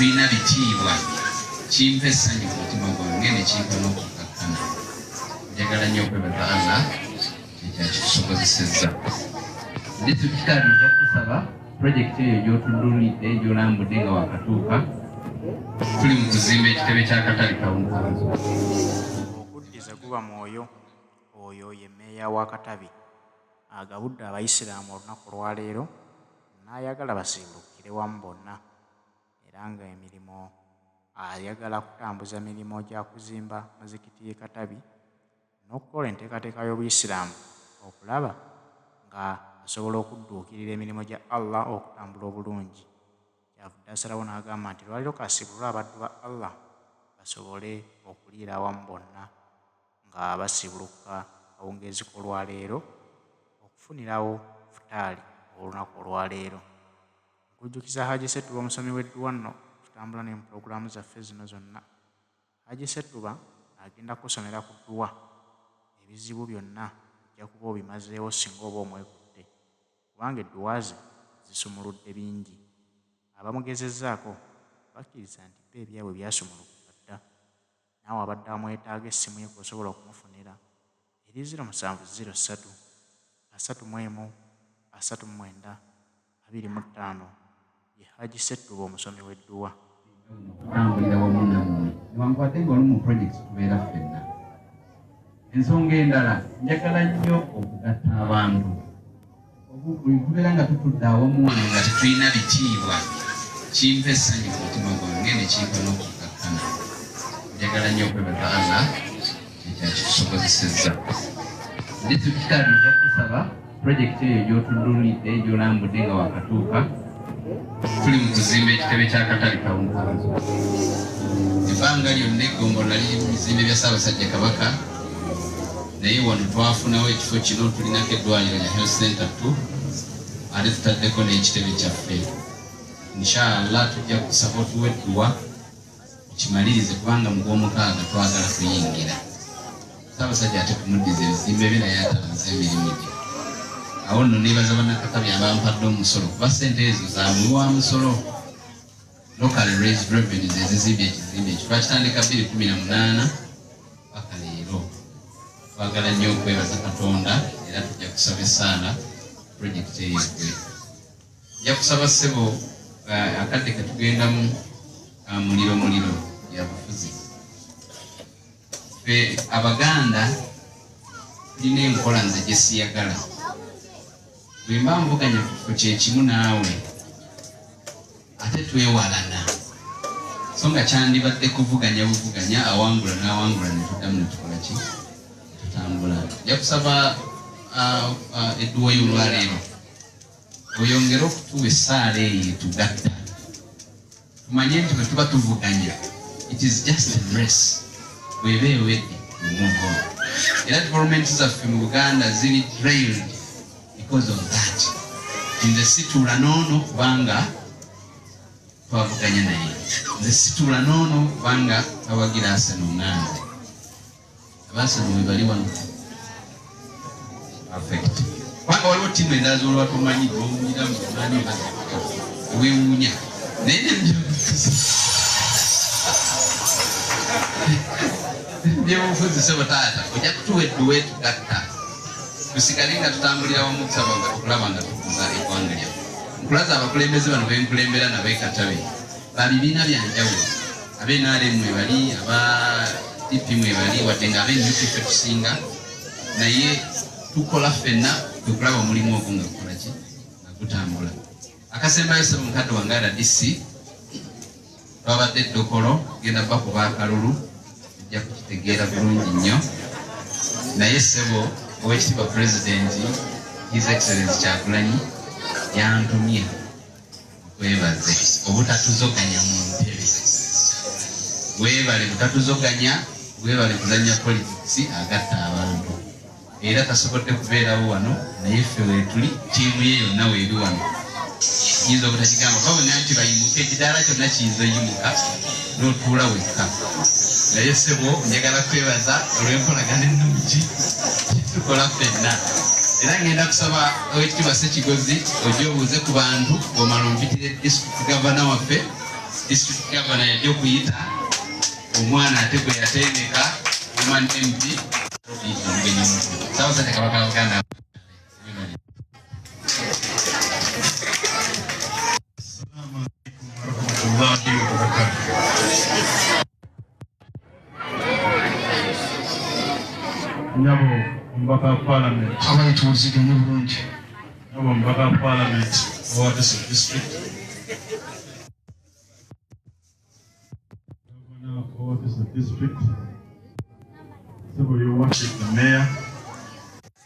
tetulina bitiibwa, kimpa essanyu ku mutima gwange ne kimpa n'okukkakkana. Njagala nnyo okwebaza Allah ekyakitusobozesezza. Disitulikiti nja kusaba pulojekiti eyo gy'otuddulidde, gy'olambudde nga wakatuuka. Tuli mu kuzimba ekitebe ky'akatale Kawunkanzu. Okuddiza guba mwoyo. Oyo ye mmeeya wa Katabi agabudde Abayisiraamu olunaku olwaleero n'ayagala basiibulukukire wamu bonna era nga emirimu ayagala kutambuza mirimu gya kuzimba muzikiti y'e Katabi n'okukola enteekateeka y'Obuyisiraamu okulaba nga asobola okudduukirira emirimu gya Allah okutambula obulungi. Kyavudde asalawo n'agamba nti lwaleero kasiibulule abaddu ba Allah basobole okuliira awamu bonna nga basiibulukuka akawungeezi k'olwaleero okufunirawo futaali ow'olunaku olwaleero. Nkujjukiza Haji Ssettuba omusomi w'edduwa nno tutambula naye mu pulogulaamu zaffe zino zonna. Haji Ssettuba agenda kukusomera ku dduwa ebizibu byonna ojja kuba obimazeewo singa oba omwekutte kubanga edduwa ze zisumuludde bingi. Abamugezezzaako bakkiriza nti bo ebyabwe byasumulukuka dda. Naawe abadde amwetaaga essimu ye kw'osobola okumufunira eri 0703 31 39 25. Ye Hajji Ssettuba omusomi w'edduwa. Okutambulira wamu nammwe newankubadde nga olumu projects tubeera ffenna. Ensonga endala, njagala nnyo okugatta abantu. Buli tubeera nga tutudde awamu wano nga tetulina bitiibwa, kimpa essanyu ku mutima gwange ne kimpa n'okukkakkana. Njagala nnyo okwebaza Allah ekyakitusobozesezza. Disitulikiti nja kusaba pulojekiti eyo gy'otuddulidde, gy'olambudde nga wakatuuka. Tuli mu kuzimba ekitebe ky'akatale Kawunkanzu. Ebbanga lyonna eggombolola liri mu bizimbe bya Ssaabasajja Kabaka, naye wano twafunawo ekifo kino, tulinako eddwaliro lya Health Center 2 ate tutaddeko n'ekitebe kyaffe. Inshallah tujja kusaba otuwe edduwa tukimalirize kubanga mu Gwomukaaga twagala kuyingira. Ssaabasajja ate tumuddize ebizimbe bye naye atambuze emirimu gye. Awo nno neebaza Bannakatabi abampadde omusolo kuba ssente ezo za muwi wa musolo. Locally raised revenues ezizimbye ekizimbe ekyo twakitandika 2018 paka leero. Twagala nnyo okwebaza Katonda era tujja kusaba essaala pulojekiti eyo eggwe. Nja kusaba ssebo akadde ketugendamu ka muliro muliro byabufuzi. Ffe Abaganda tulina enkola nze gye siyagala. Bwe mba nvuganya ku kifo kye kimu naawe ate twewalana, so nga kyandibadde kuvuganya buvuganya, awangula n'awangula ne tuddamu ne tukola ki, tutambula. Nja kusaba edduwa y'olwaleero oyongere okutuwa essaala eyo etugatta, tumanye nti bwe tuba tuvuganya it is just a race, bw'eba ewedde we move on. Era development zaffe mu Buganda ziri derailed because of that. Nze situula n'ono kubanga twavuganya naye, nze situula n'ono kubanga tawagira Arsenal nga nze. Aba Arsenal we bali wano, perfect, kubanga waliwo ttiimu endala z'olwa tomanyi n'owulira mu mani weewuunya, naye nebyobufuzi sebo taata ojja kutuwa edduwa etugatta tusigale nga tutambulira wamu okusaba nga okulaba nga tukuza eggwanga lyaffe. Nkulaza abakulembeze bano benkulembera nabo e Katabi ba bibiina bya njawulo, abe NRM mwebali, aba DP mwebali, wadde nga abe NUP ffe tusinga, naye tukola ffenna kwe kulaba omulimu ogwo nga gukola ki, nga gutambula. Akasembayo ssebo mukadde wange RDC, twabadde eddokolo genda bakuba akalulu, ojja kukitegeera bulungi nnyo, naye ssebo owekitiibwa Pulezidenti His Excellence Kyagulanyi yantumye nkwebaze obutatuzoganya mu ntebe. Weebale butatuzoganya, weebale kuzannya politics agatta abantu. Era tasobodde kubeerawo wano, naye ffe weetuli, ttiimu ye yonna weeri wano. Nyinza obutakigamba kuba bonna nti bayimuke, ekidaala kyonna kiyinza oyimuka n'otuula wekka, naye ssebo njagala kwebaza olw'enkolagana ennungi tukola ffenna. Era ngenda kusaba owekitiibwa Ssekigozi ojje obuuze ku bantu, bw'omala ompitire district governor waffe. District governor yajja okuyita omwana ate gwe yatendeka woman MP omugenyi omukulu. Ssaabasajja Kabaka wa Buganda. Assalamu alaikum warahmatullahi wabarakatuh. Nyabo omubaka wa parliament. Abayi tuwuliziganye bulungi. Nyabo omubaka wa parliament owa Wakiso district. Governor wa Wakiso district. Ssebo your worship the mayor.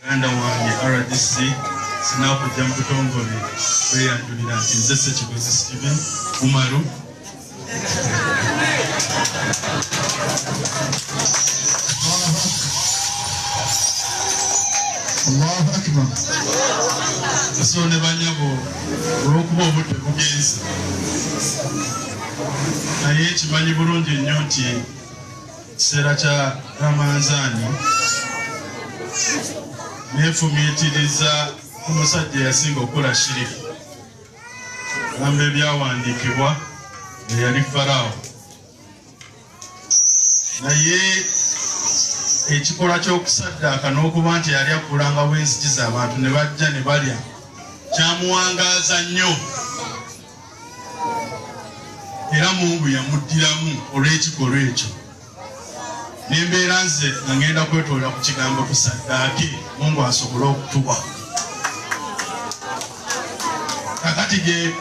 Muganda wange RDC sinakujja mu butongole kweyanjulira nti nze Ssekigozi Steven Umaru. Allahu Akbar. So ne banyabo olw'okuba obudde bugenze naye kimanyi bulungi nnyo nti ekiseera kya Ramanzaani neefumiitiriza ku musajja eyasinga okukola shiriki gamba ebyawandiikibwa eyali Faraawo, naye ekikolwa ky'okusaddaaka n'okuba nti yali akkulangawo enzigi z'abantu ne bajja ne balya kyamuwangaaza nnyo, era Mungu yamuddiramu olw'ekikolwa ekyo. Nembeera nze nga ngenda kwetoola ku kigambo tusaddaake Mungu asobole okutuwa. Kakati gye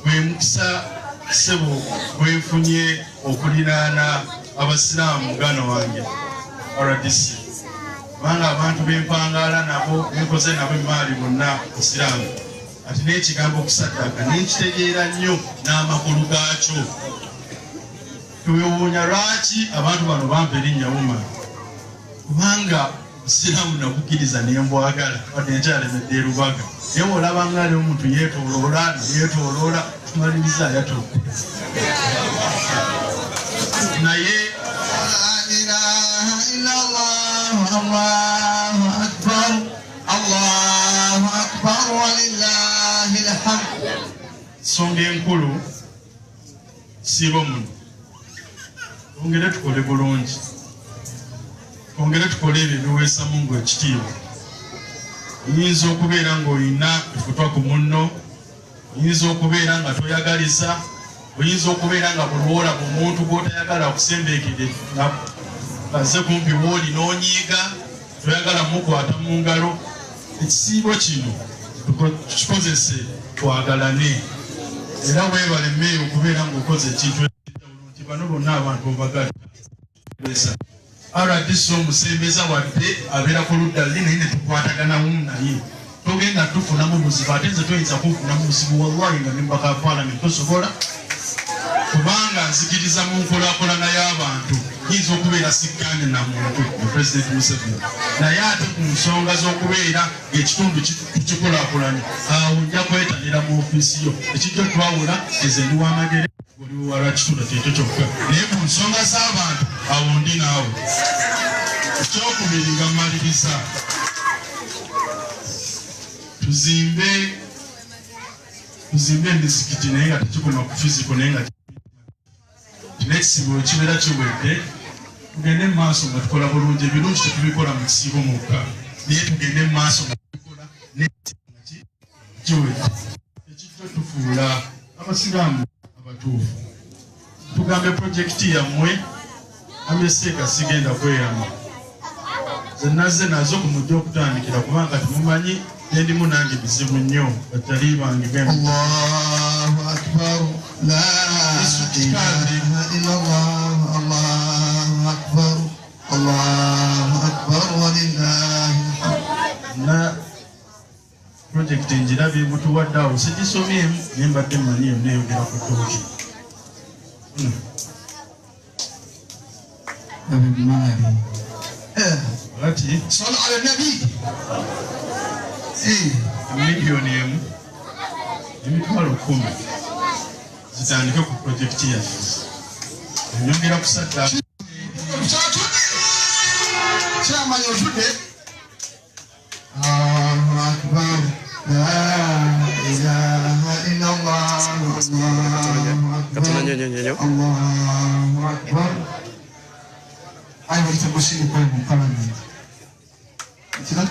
gwe mukisa ssebo gwenfunye okuliraana abasiraamu muganda wange RDC, kubanga abantu bempangaala nabo benkoze nabo emaali bonna basiraamu, ati n'ekigambo okusaddaaka nenkitegeera nnyo n'amakulu gaakyo. Twewuunya lwaki abantu bano bampa erinnya Umar, kubanga busiraamu nabukkiriza nembwagala wadde nkyalemedde e Lubaga, naye olaba nga ali omuntu yeetooloola yeetooloola tumaliriza ayatudde naye La ilaha illallah, Allahu akbar, Allahu akbar walillahil hamd. Nsonga enkulu sibo muno, twongere tukole bulungi, twongere tukole ebyo ebiweesa Mungu ekitiibwa. Oyinza okubeera ng'olina efutwa ku munno, oyinza okubeera nga toyagaliza, oyinza okubeera nga buli lw'olaba omuntu gw'otayagala akusembeekedde nga azze kumpi w'oli n'onyiiga, toyagala mukwata mu ngalo. Ekisiibo kino tukikozese twagalane, era weebale mmeeyo okubeera ng'okoze ekintu ekyenjawulo nti bano bonna abantu obagatta. RDC omusembeza wadde abeera ku ludda luli naye ne tukwataganamu naye togenda tufunamu buzibu, ate nze toyinza kunfunamu buzibu wallahi nga ne mubaka wa parliament tosobola, kubanga nzikiriza mu nkulaakulana y'abantu. Nyinza okubeera sikkaanya na muntu ne President Museveni, naye ate ku nsonga z'okubeera ng'ekitundu tukikulaakulanya awo nja kwetanira mu ofiisi yo. Ekijja otwawula nze ndi w'amagere oli wa Kitula, kyekyo kyokka, naye ku nsonga z'abantu awo ndi naawe. Ekyokubiri nga mmaliriza, tuzimbe emizikiti naye nga tekikoma ku fiziko, naye nga n'ekisiibo kibeera kiwedde tugende mu maaso nga tukola bulungi. Ebirungi tetubikola mu kisiibo mwokka, naye tugende mu maaso nga tubikola n'ekisiibo nga kiwedde. Ekijja tufuula abasiraamu abatuufu. Tugambe projekiti yammwe ameseeka sigenda kweyama, nze nazze nazo ku mujja okutandikira, kubanga temumanyi nendimu nange bizibu nnyo batali bange bwe. Allahu akbar, la ilaha illallah, Allahu akbar, Allahu akbar walillahil hamd. Na projekiti njirabye mutuwadde awo sigisomyemu, naye mbadde mmanyi yonna eyogera ku ttooke. Abimali. Ati Sala ala nabi. Miliyoni 1 10,000 zitandike ku projekiti yaffe enyongera kusaddaaka. Kyamanya otudde. Allahu akbar, la ilaha illallah, Allahu akbar Allahu akbar. Ayi bayita Bashir Kwale mu parliament. Kira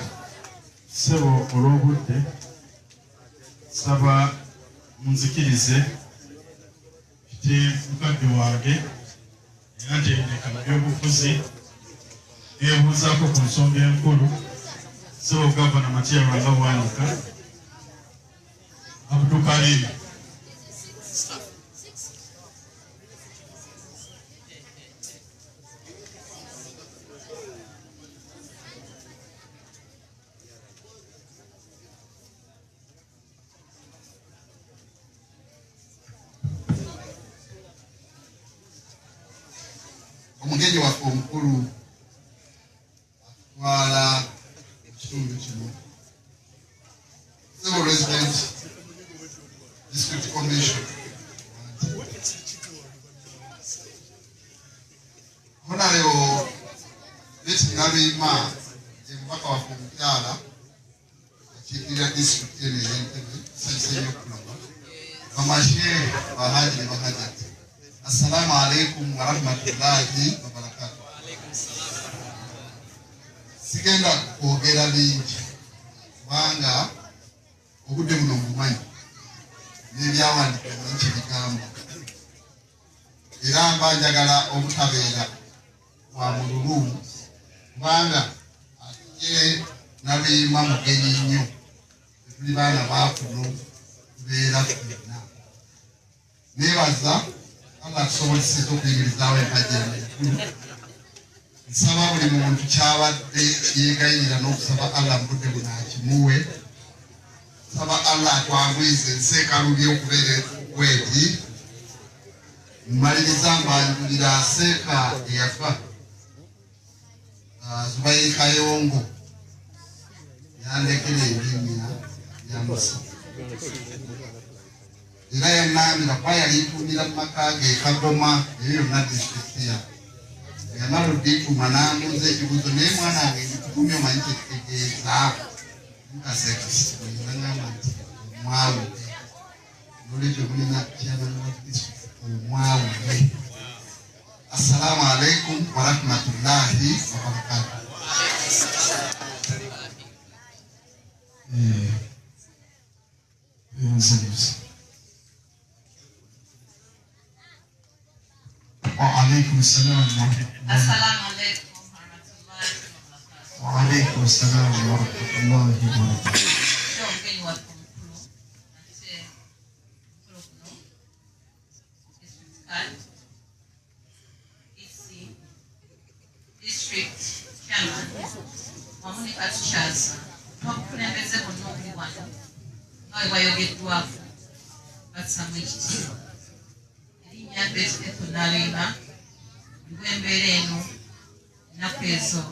Ssebo olw'obudde saba munzikirize mpite mukadde wange era ntendeka mu byobufuzi neebuuzaako ku nsonga enkulu ssebo gavana Matia Lwanga Bwanika Abdukarim. Omugenyi waffe omukulu atwala ekitundu kino, Civil Resident District Commission, Honorable Betty Naluyima, ye mubaka waffe omukyala akiikirira disitulikiti eno ey'Entebbe. Tusanyuse nnyo okulaba bamashehe, bahaji ne bahajati. Assalamu alaikum warahmatullahi wabarakatu. Sigenda kwogera bingi kubanga obudde buno mumanyi n'ebyawandiikibwa manyi kyebigamba, era mba njagala obutabeera wa mululu kubanga ate Naluyima mugenyi nnyo, tetuli baana baakuno, tubeera ffenna. Neebaza Allah atusobozesezza okuyimirizaawo empagi eno enkulu. Nsaba buli muntu kyabadde yeegayirira n'okusaba Allah mu budde buno akimuwe. Nsaba Allah atwanguyize ensi ekalubye okubeera bweti. Mmaliriza mbanjulira seeka eyafa Zubairi Kayongo, yandekera erinnya lya Musa era yannambira kuba yali ntuumira mu maka ge e Kagoma, eyo yonna disitulikiti yange. Yamala oddiituuma n'ambuuza ekibuuzo, naye mwana wange ndikutumye omanyi kye kitegeeza? Nkaseekasibwe nangamba nti omwawule. Nolwekyo mulina chairman wa district omwawule. Assalamu alaikum warahmatullahi wabarakatuh. Wa alaikum salam wa rahmatullahi. Assalamu alaikum warahmatullahi wabarakatuh. Wa alaikum salam wa rahmatullahi wa barakatuh. Kyo omugenyi waffe omukulu ate omukolo guno, district card, DC, district chairman wamu ne katukyaza n'obukulembeze bwonna obuli wano nga bwe bwayogeddwako, bassamu ekitiibwa. Erinnya Betty Ethel Naluyima, buli bw'embeera eno ennaku ezo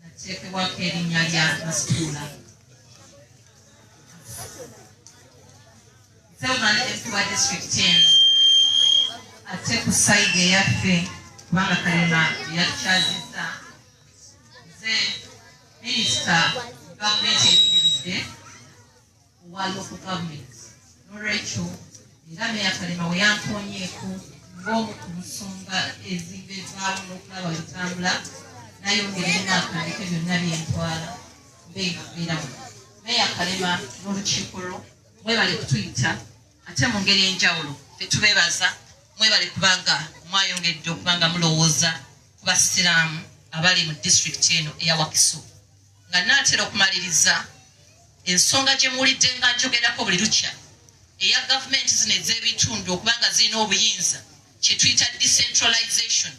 nateekebwako erinnya lya Masituula. Nze MP wa disitulikiti eno ate ku sayidi eyaffe, kubanga Kalema yatukyazizza, nze minisita gavumenti eyimiridde owa local government. Nolwekyo era Meya Kalema we yankoonyeeko ng'omu ku nsonga ezimbeezaawo n'okulaba bwe bitambula, nayongera emyaka ndeke byonna byentwala mbe nga mbeera wano. Meya Kalema n'olukiiko lwo mwebale kutuyita ate mu ngeri enjawulo tetubeebaza, mwebale kubanga mwayongedde okubanga mulowooza ku basiraamu abali mu disitulikiti eno eya Wakiso. Nga naatera okumaliriza, ensonga gye muwulidde nga njogerako buli lukya eya gavumenti zino ez'ebitundu okubanga zirina obuyinza, kye tuyita decentralization,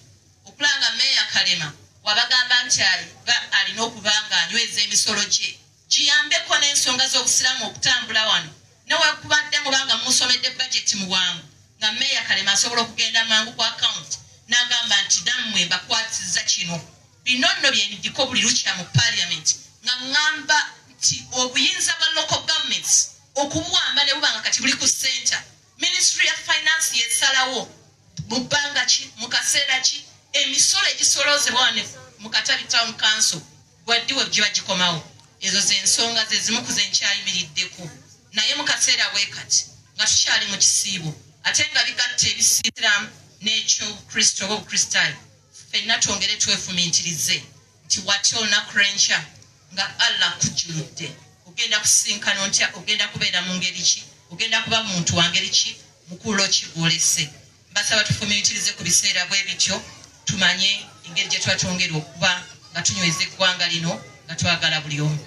okulaba nga Meeya Kalema wabagamba nti aba alina okuba nga anyweza emisolo gye giyambeko n'ensonga z'obusiraamu okutambula wano, newakubadde mubanga mumusomedde bajeti mu bwangu, nga Meeya Kalema asobola okugenda mangu ku akawunti n'agamba nti nammwe mbakwatizza kino. Bino nno bye ndiko buli lukya mu parliament nga ŋŋamba nti obuyinza bwa local governments okubuwamba ne buba nga kati buli ku center, ministry ya finance yesalawo mu bbanga ki, mu kaseera ki, emisolo egisoloozebwa wano mu Katabi Town Council gwaddi we giba gikomawo. Ezo z'ensonga ze zimu ku ze nkyayimiriddeko, naye mu kaseera bwe kati nga tukyali mu kisiibo. ate nga bigatta ebisiraamu n'ekyobukristo oba obukristaayo. Ffenna twongere twefumintirize nti watya olunaku lw'enkya nga Allah akujjuludde, ogenda kusinkana ontya, ogenda kubeera mu ngeri ki, ogenda kuba muntu wa ngeri ki, mukululo ki gw'olese. Mbasaba tufumintirize ku biseera bwe bityo, tumanye engeri gye tuba twongera okuba nga tunyweza eggwanga lino nga twagala buli omu.